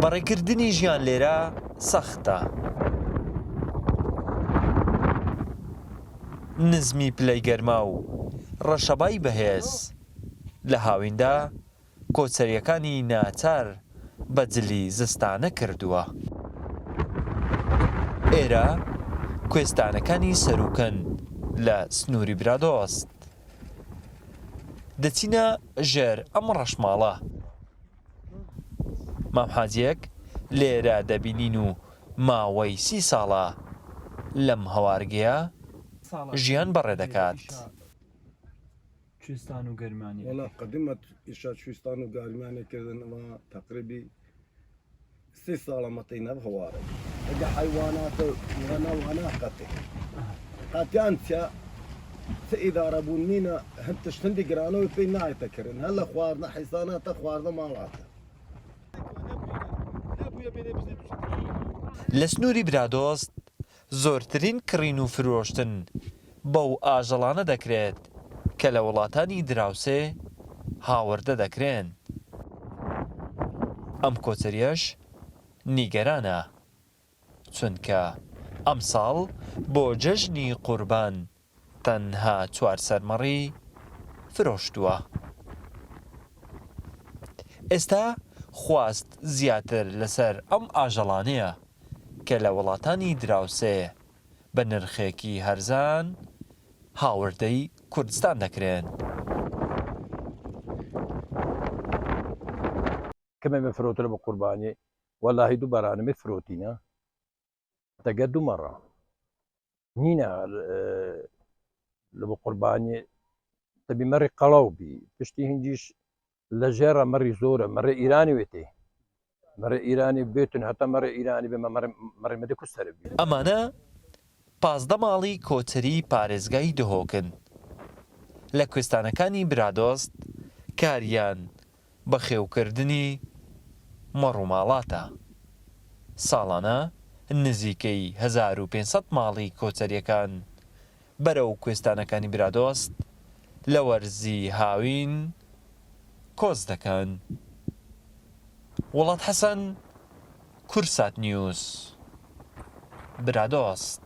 بەڕێکردنی ژیان لێرە سەختە. نزمی پلەی گەرما و ڕەشەبای بەهێز لە هاویندا کۆچەرییەکانی ناچار بە جلی زستانە کردووە. ئێرە کوێستانەکانی سەروکەن لە سنووری برادۆست. دەچینە ژێر ئەم ڕەشماڵە. مام حاجیەک لێرە دەبینین و ماوەی سی ساڵە لەم هەوارگەیە ژیان بەڕێ دەکات. کوێستان و گەرمانی وەڵا قەدیمە ئیشا کوێستان و گەرمانی کردن ئەوە تەقریبی سی ساڵە مەتی نەب هەوارە ئەگە حیوانات وەنا وەنا قەتێ قەتیان چە چ ئیدارە بوون نینە هەند تشت هەندی گرانەوەی پێی نایتە کردن هەر لە خواردنە حیساناتە خواردنە ماڵاتە. لە سنووری برادۆست زۆرترین کڕین و فرۆشتن بەو ئاژەڵانە دەکرێت کە لە وڵاتانی دراوسێ هاوردە دەکرێن. ئەم کۆچەرییەش نیگەرانە، چونکە ئەمساڵ بۆ جەژنی قوربان تەنها چوار سەر مەڕی فرۆشتووە. ئێستا خواست زیاتر لەسەر ئەم ئاژەڵانەیە کە لە وڵاتانی دراوسێ بە نرخێکی هەرزان هاوردەی کوردستان دەکرێن. کەمێ من فرۆتنە بە قوربانی وەلاهی دوو بەرانەمێ فرۆتینە دەگە دوو مەڕە نینە لە بۆ قوربانی تەبی مەڕی قەڵەو بی پشتی هینجیش لە ژێرە مەڕی زۆرە مەڕێ ئیرانی وێتێ مەڕێ ئیرانی بێتن هەتا مەڕێ ئیرانی بێ مەڕێ مەدە کو سەر بی. ئەمانە 15 ماڵی کۆچەری پارێزگای دهۆکن لە کوێستانەکانی برادۆست کاریان بەخێوکردنی مەڕوماڵاتە. ساڵانە نزیکەی 1500 ماڵی کۆچەرییەکان بەرەو کوێستانەکانی برادۆست لە وەرزی هاوین کۆچ دەکەن. وڵات حەسەن، کوردسات نیوز، برادۆست.